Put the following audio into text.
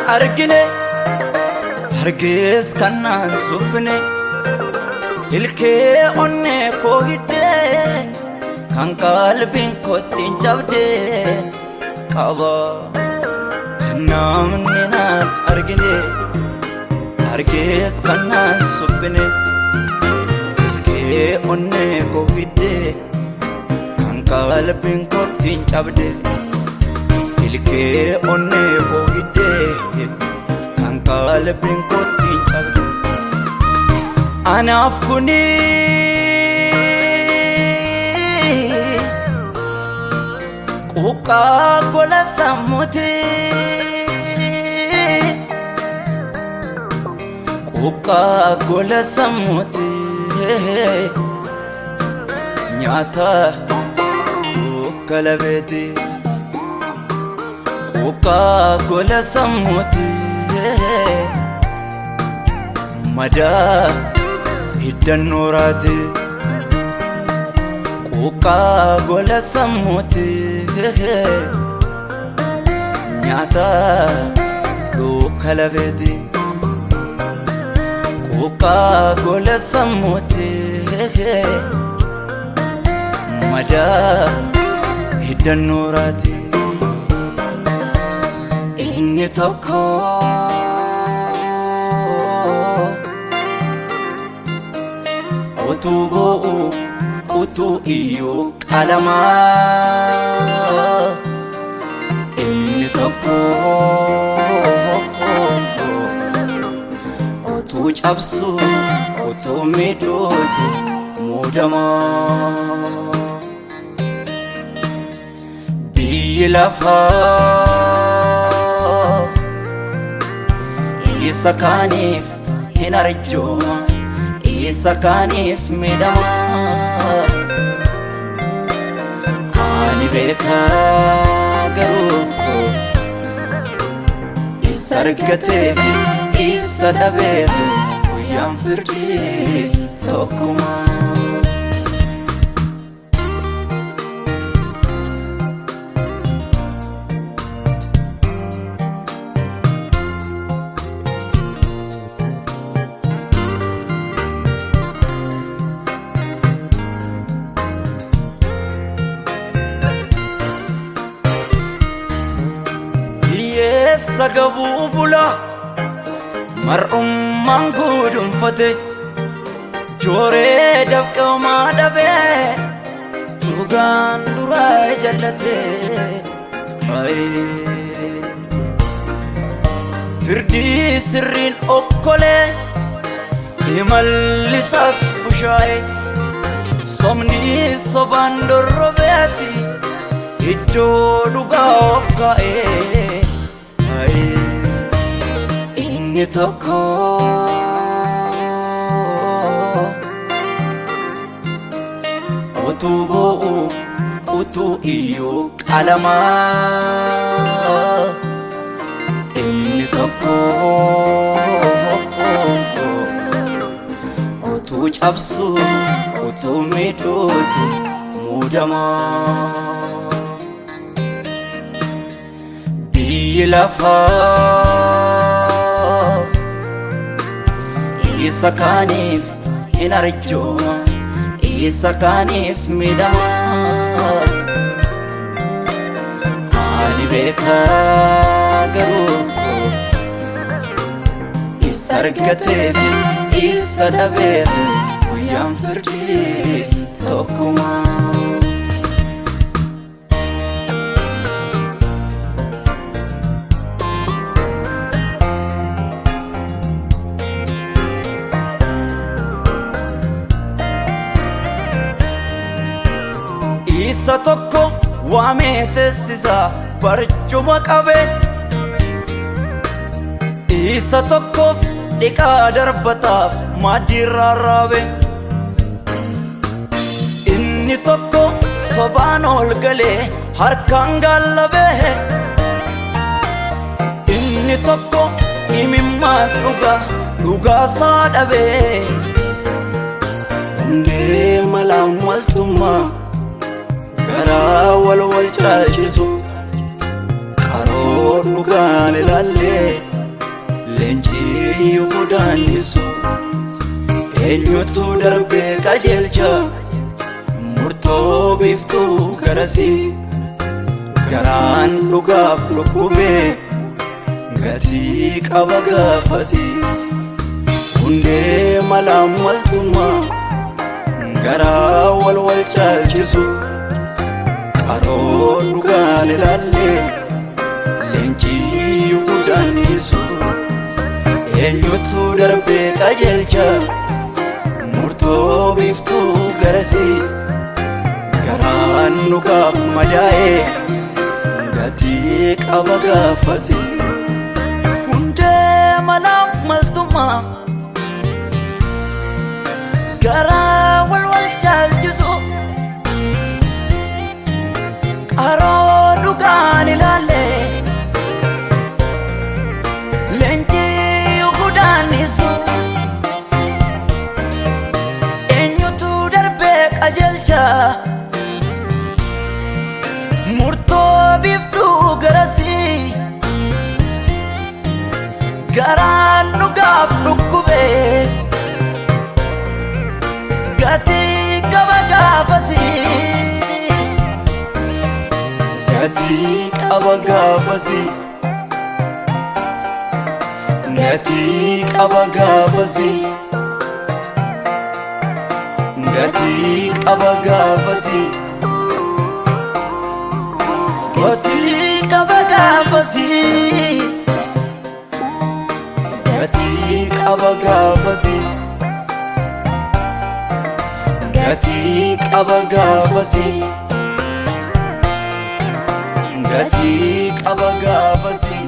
Naan argine, argees kan naan suphine, ilkee onnee koo hiddee, kan qalbiin kootti hin cabdee qaba. Kan namni naan argine, argees kan naan suphine, ilkee onnee koo hiddee, kan qalbiin kootti hin cabdee. Ilkee onnee koo hiddee, kan qalbiin kootti hin cabde. Anaaf kuni quuqqaa gola sammuuti. Quuqqaa gola sammuuti. Nyaata dukkala beeti. Quuqqaa gola sammuuti. Madaa hiddannooraati. Quuqqaa gola sammuuti. Nyaata dukkala beeti. Quuqqaa gola sammuuti. Madaa hiddannooraati. Inni tokko utuu boo'u, utuu iyyuu qalamaa. Inni tokko utuu cabsu, utuu miidhuuti muudamaa. Biyyi lafaa isa kaaniif hin arjooma, isa kaaniif miidhama. Ani beekaa garuu, isa argateef isa dhabeef guyyaan firdii tokkuma. Hiyyeessa gabuu bula mar'ummaan gudunfate, jooree dafqamaa dhabee dhugaan duraa jallate. Firdii sirriin okkolee, imallisaas bushaa'e, somni sobaan dorrobeeti iddoo dhugaa of kaa'ee. Inni tokko utuu boo'u, utuu iyyuu qalamaa. Inni tokko utuu cabsu, utuu miidhuuti muudamaa. Biyyi lafaa isa kaaniif hin arjooma, isa kaaniif miidhama. Ani beekaa garuu, isa argateef isa dhabeef guyyaan firdii tokkuma. Isa tokko waamee teessisa barcuma qabee, isa tokkoof dhiqaa darbataaf maaddii rarraabe. Inni tokko sobaan ol galee harkaan gaallabee, inni tokko imimmaan dhugaa dhugaasaa dhabee. Hundee malaan maltummaa garaa wal wal caalchisu, qaroo dhugaan ilaallee Yihudaannisu eenyutu darbee qajeelcha murtoo biiftuu garasii garaan dhugaaf dhukkubee gatii qaba gaafasii hundee malaa maltummaa garaa wal wal caalchisu qaroo dhugaan ilaallee leencii Yihudaannisu eenyutu darbee qajeelcha murtoo biiftuu garasii garaan dhugaaf madaa'ee gatii qaba gaafasii. Hundee malaa maltummaa garaa wal wal caalchisu qaroo dhugaan ilaalle leenjii hudaannisu eenyutu darbee qajeelcha murtoo biiftuu garasii garaan dhugaaf dhukkubee gatii qaba gaafasii. Gatii qaba gaafasii. Gatii qaba gaafasii. Gatii qaba gaafasii. Gatii qaba gaafasii. Gatii qaba gaafasii. Gatii qaba gaafasii. Gatii qaba gaafasii.